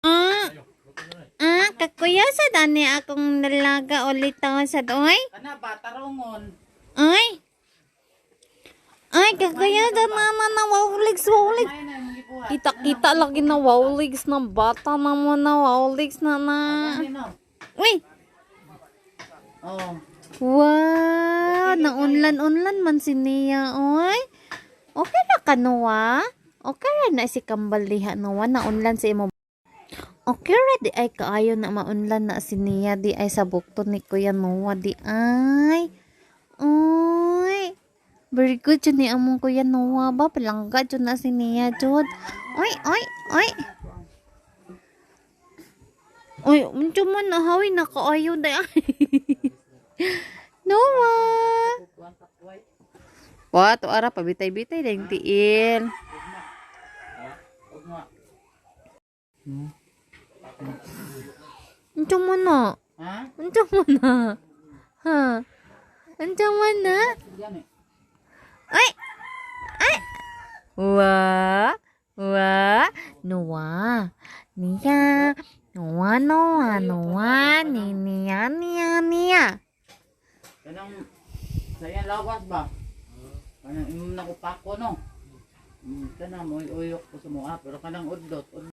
Ah, ah, kakuya sa dani akong nalaga ulit taon sa oy. Kana ba tarongon? Ay. Ay, kakuya sa mama na wawligs, wawligs. May na imong gibuhat. Kita-kita lagi na wawligs na bata na mo na wawligs na na. Ano no? Uy! Oh. Wow! Naunlan-unlan man si Nia, oy. Okay ra ka, Noah? Okay ra na si Kambal diha, Noah. Naunlan si imo. Okay ra di ay kaayo na maunlan na si Nia di ay sa bukton ni Kuya Noah di ay. Oy. Very good jud ni among Kuya Noah ba? Palangga jud na si Nia jud. Oy, oy, oy. Oy, unsa man na hawi na kaayo di ay. Noah. Wa to ara pabitay-bitay dayong tiil. Ugma. Unsa man na? Ha? Unsa man na? Ha? Unsa man na? Gani. Ay! Ay! Wa! Wa! Noah! Nia! Noah, Noah, Noah! Ni, Nia, Nia, Nia! Kanang sa iyang lawas ba? Kanang imong na ko pako no. Kana mo uyok ko sa mua pero kanang udlot.